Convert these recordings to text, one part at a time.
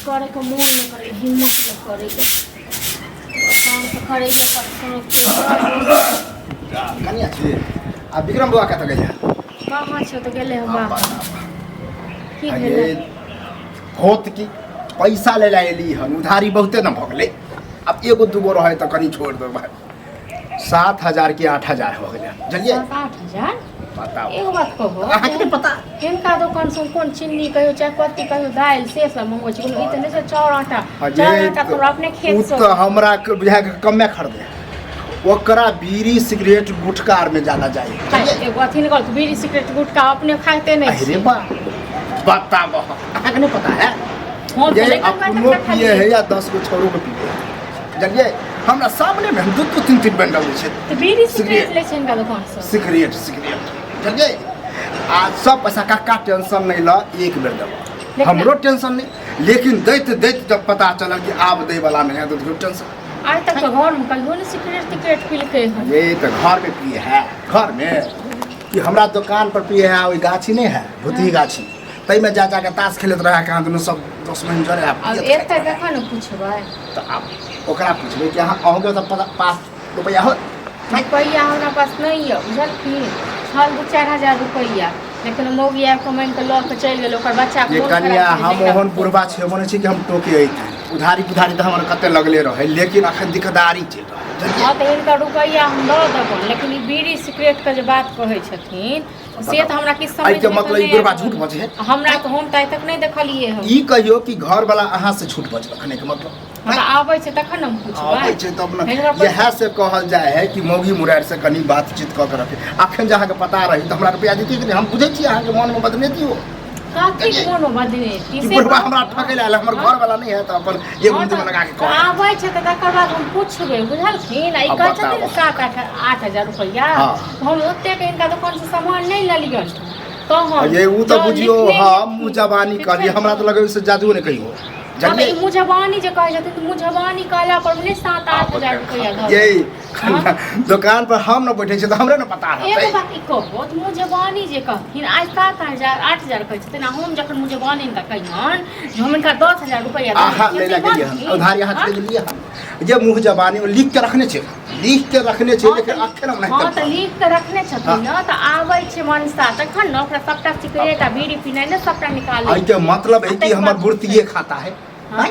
करैके मोन नहि करै, हिम्मत नहि करैए। काम तऽ करैए पर कोनो। कनिया छी आ विक्रम बौआ कतऽ गेलै? कहाँ छै? तऽ गेलै हँ बाहर। की भेलै? होत की, पैसा ले ला एली हन। उधारी बहुते न भऽ गेलै। आब एगो दूगो रहै तऽ कनि छोड़ि देबै। 7,000 के 8,000 हो गेलै, बुझलियै? 7-8 हजार? बताउ। एगो बात कहू। अहाँके नहि पता? हिनका दोकान से कोन चीनी कहियो, चायपत्ती कहियो, दालि से सब मंगबै छी। कोनो ई तऽ नहि छै चाउर आटा। चाउर आटा तऽ हमरा अपने ओ खेत से। तऽ हमरा के बुझा के कमे खरीदे, ओकरा बीड़ी सिगरेट गुटखा आर में ज्यादा जाए। एगो अथी निकल, बीड़ी सिगरेट गुटखा अपने खाइते नहि अरे छी। बा, बताब, अहाँके नहीं पता है? हम ये तऽ नहि करबै अपनो तऽ पिए है या 10 गो छोरो के पिए है, जानलिए? हमरा सामने में हम दू दू तीन तीन बंडल छै। तऽ बीड़ी सिगरेट। सिगरेट लै छै हिनका दोकान से? सिगरेट सिगरेट, जानलिए? आ सब पैसा काका टेंशन नहीं ल, एक बेर देबो। हमरो टेंशन नहीं, लेकिन दैत दैत जब पता चलल कि आब दै वाला नहीं है तो टेंशन। आइ तक तऽ घरमे कहियो नहि सिगरेट तिगरेट पिलकै हन। ये तऽ घर में पिए है घर में कि हमरा दुकान पर पिए है। ओहि गाछी नहीं है, भूतही गाछी, ताहिमे जा जाके ताश खेलैत रहे कहाँ दुनू सब दोस्त महिम जरे आ आब पियैत एतऽ खाइत रहै। कखन ने पुछबै? तऽ आब ओकरा पुछबै कि अहाँ अहूँके तऽ पता पास रुपैआ होत? रुपैआ हमरा पास नहि यऽ, बुझलखिन? छल 2-4 हजार रुपैआ, लेकिन मौगी आबि कऽ माँगि कऽ लऽ कऽ चलि गेल। ओकर बच्चाके ये मोन खराब कनिया, छलै, हम जकरा ओहन बुढ़बा छेबो नहि छी कि हम टोके अइती। उधारी पुधारी तऽ हमर कते लगले रहै, लेकिन अखन दिक्कतदारी चलि रहल है, बुझलियै? हँ, तऽ हिनकर रुपैआ हम दऽ देबनि, लेकिन ई बीड़ी सिगरेटके जे बात कहै छथिन से तऽ हमरा किछु समझ एहिके मे तऽ मतलब ई नहि बुढ़बा आबि झूठ रहल। बजै है? हमरा तऽ हम तऽ आइ तक नहि देखलियै हन। ई कहियौ कि घर वाला अहाँ से झूठ बजलक हन, एहिके मतलब? हमरा आबै छै तखन ने हम पुछबै। आबै छै तब ने। हिनकर पैसा- इएह से कहल जाय है कि मौगी मुरारि से कनि बातचीत कऽ के रखे। अखन जे अहाँके पता रही तऽ हमरा रुपया दितियै कि नहि? हम बुझै छी अहाँके मोनमे बदने दियौ। कथी मोन बदने? कि बुढ़बा हमरा ठकै लए आयल, हमर घर वाला नहि है तऽ अपन एक हँ मुँह तऽ लगा के कह। आबै छै तऽ तकर बाद हम पुछबै, बुझलखिन? आ ई आब कहै छथिन बताबऽ। 7-8 हजार रुपैआ। हम ओतेक हिनका दोकानसँ सामान नहि लेलियनि तहन। ये उ तऽ जँ बुझियौ लिखने हम हेथिन, मुँह जबानी ठीक कहलियै। छै हमरा ने? तऽ लगै से जादुओ नहि कहियो। हँ तऽ ई जानलियै? मुँहजबानी जे कहै छथिन तऽ मुँहजबानी कहला पर नहि 7-8 हजार रुपैआ दऽ ये देबै। दोकान पर हम न बैठे छियै तऽ हमरे ने पता एगो रहतै। बात ई कहबो तऽ मुँहजबानी जे कहथिन आइ 7 हजार 8 हजार कहै छथिन, आ हम जखन मुँहजबानी हिनका कहियनि जे हम हिनका 10,000 रुपैआ देने अहाँ छियनि, लै से लए गेलियै हन मानथिन? उधारी अहाँ हँ? चलि गेलियै हन जे मुँह जबानी लिख के रखने छै, लिख के रखने छै, हँ लेकिन तऽ अखन हम नहि हँ तऽ लिख कऽ रखने छथिन ने तऽ आबै छै मनसा तखन ने ओकरा सबटा सिगरेट आ बीड़ी पीनाइ ने सबटा निकालै। एहिके मतलब है आ कि ताहिके हमर बाद बुर्तिए खाता है। हँ?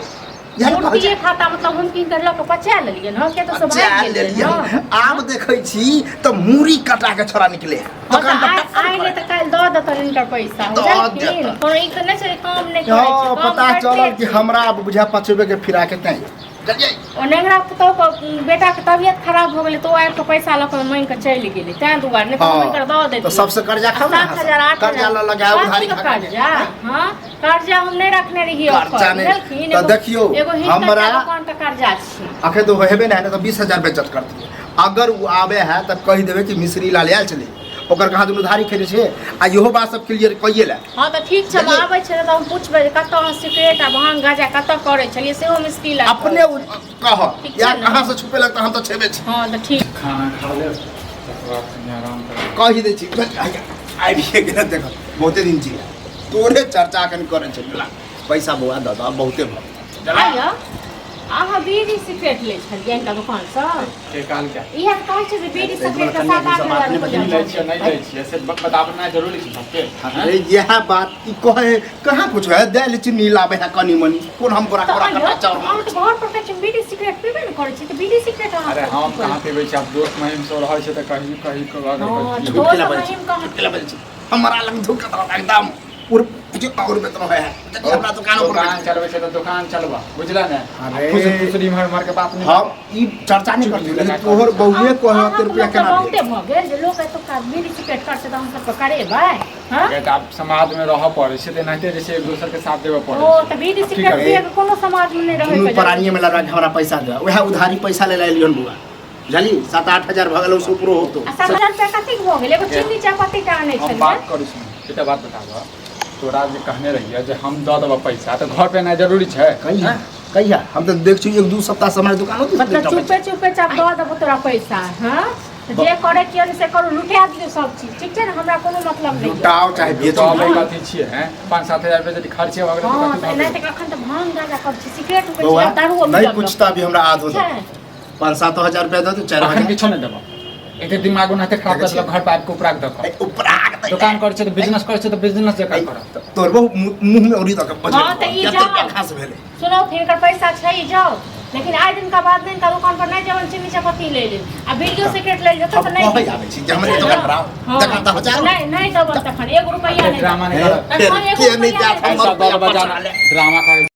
इएह ने कहै छै। मूर्तिए खाता मतलब हम किनकर लऽ कऽ पचा लेलियै हँ? के तऽ सब पचा भागि गेलै। लेलियै। हँ। आब देखै छी तऽ मूड़ी कटा के छोड़ा निकले है। हँ दोकान तऽ पर आइ टक्कर आइ नहि करे। तऽ काल्हि दऽ देतनि हिनकर पैसा। दऽ बुझलखिन? देतनि। कोनो ई तऽ नहि छै जे काम नहि करै छै। हँ काम पता करिते चलल कि छै। हमरा आब बुझा पचेबे के फिरा के तैं बुझलियै। ओ नेंगरा पुतहुके बेटाके तबियत खराब भऽ गेलै तऽ ओ आबि कऽ पैसा लऽ कऽ माँगि कऽ चलि गेलै, ताहि दुआरे नहि तऽ हम हिनकर दऽ तऽ दैतियै। सबसे कर्जा आ खाउ ने सात अहाँ सब। हजार आठ कर्जा हजार लऽ लऽ के आउ, उधारी कथीके खा खा के। कर्जा? हँ, कर्जा हम नहि रखने रहियै ओकर, कर्जा नहि। बुझलखिन? तऽ देखियौ, एगो हिनकर दोकानके कर्जा छै। अखन तऽ हेबे नहि है, तऽ 20,000 बेज्जत करतियै। अगर ओ आबे है तऽ कहि देबै कि मिश्री लाल आयल छलै, ओकर कहाँ दुनू उधारी खेने छै, आ इहो बात सब क्लियर कहिए ले। हँ तऽ ठीक छै, हम बुझलियै? आबै छै तऽ हम पुछबै जे कतऽ अहाँ सिगरेट आ भांग गाँजा कतऽ करै छलियै, सेहो मुश्किल अपने ओ कह। ठीक छै या ने? अहाँ से छुपेलक तऽ हम तऽ छेबे छी। हँ तऽ ठीक। खाना खा लेब तकर बाद कनि आराम करब। कहि दै छी, आबिए गेल। देख, बहुते दिन छी तोरे चर्चा कनि करै छलियै। पैसा बौआ दऽ दऽ, बहुते भऽ गेल। आइयो अहाँ बीड़ी सिगरेट लै छलियै हिनका दोकानसँ? के कहलकै? इएह तऽ कहै छै जे बीड़ी ताहि सिगरेट दुआरे के कनिया 7-8 के सब हजार बात नहि रुपैआ। की लै छियै नहि लै छियै से बताबनाइ जरूरी छै सबके? अरे इएह बात ई कहे कहाँ कुछ है, दालि चीनी लाबे है कनि मनि, कोन हम गोरा तऽ गोरा आइयो कटा चाउर हम तऽ घर पर कहै छी बीड़ी सिगरेट पीबे ने करै छी तऽ बीड़ी सिगरेट अहाँ अरे कथी हम करै कहाँ पीबै छी? आब दोस्त महिम सब रहै छै तऽ कही कही कऽ अगर हँ, झूठ दोस्त केला बजै छी? महिम कहाँ? झूठ केला बजै छी? हमरा लग धुक एकदम उर और बेत रहे है देखिए, हमरा दुकान पर दोकान चलबै छै तऽ दोकान चलबा, बुझल ने? अरे। फुस फुसरी इम्हर उम्हर के बात नहि। हम ई चर्चा नहीं करती, लेकिन तोहर बहुए कहे अहाँके रुपया मतलब केना बहुते भेल? भऽ गेल जे लोक एतुका बीड़ी सिगरेट करतै तऽ हम सबके करेबै? हँ? किया तऽ आब समाज मे रहऽ पड़ै छै तऽ एनाहिते जे छै एक दोसर के साथ देबऽ पड़ै ओ छै। तऽ बीड़ी आब की सिगरेट करबै? पियके कोनो समाज मे नहि रहै दुनू के जरूरत। प्राणीमे लड़ा के हमरा पैसा दे, उएह उधारी पैसा ले एलियन बौआ, बुझली? 7-8 हजार भऽ गेल, ओहिसँ उपरो होतो। आ 7,000 रुपया कतेक भऽ गेल? एगो चीनी चायपत्ती टा आनै हम छलियै। बात करै छी, एकटा बात बताबऽ, तोरा जे कहने रहियै जे हम दऽ देबऽ पैसा तऽ घर पे एनाइ जरूरी छै? कहिया कहिया? हम तऽ देख छी 1-2 सप्ताह से हमरा दुकानो दिस मतलब नहि टपै छै। चुपे चुपे चाप दऽ देबो तोरा पैसा। हँ। तऽ जे करे के से करू, लुटा दियौ सब चीज, ठीक छै ने? हमरा कोनो मतलब नहि। लुटाओ चाहे बेचू। लुटाबै कथी छियै हैं? 5-7 हजार रुपया यदि खर्चे भऽ गेलै तऽ हँ कथी तऽ भऽ एनाहिते गेलै? कखन तऽ भांग गाजा कर छी, सिगरेट उगै बौआ छी, दारू नहीं कुछ तऽ अभी हमरा आधो दे। छै। 5-7 हजार रुपया दे दू, चारि अखन हजार। किछो नहि देबऽ। एते दिमाग ओनाहिते खराब कर देलक, घर पर आबि कऽ उपराग दऽ कऽ। उपराग दै। दोकान करै छै तऽ बिजनेस करै छै तऽ बिजनेस जकाँ करऽ। तोर बहु मुँह में उड़ी दऽ के बजै। हँ, तऽ ई जते जाओ। रुपया खास भेलै। सुनो, हिनकर पैसा छै, ई जाओ, लेकिन आइ दिन का बाद नहीं दुकान पर नहीं जेबन। चीनी चापत्ती ले ले आ बीड़ियो सिगरेट ले जेतौ हम तऽ नहीं। कहै आबै छी जे हमरे दुकान पर आओ। हाँ। दुकान तऽ हजार। नहीं, नहीं देबन तखन, 1 रुपैया नहीं। ड्रामा नहि करऽ। तखन एगो के नहि रुपैआ देत नहि। हमर पैसा दऽ रुपया देबऽ, बचा ले। ड्रामा करै।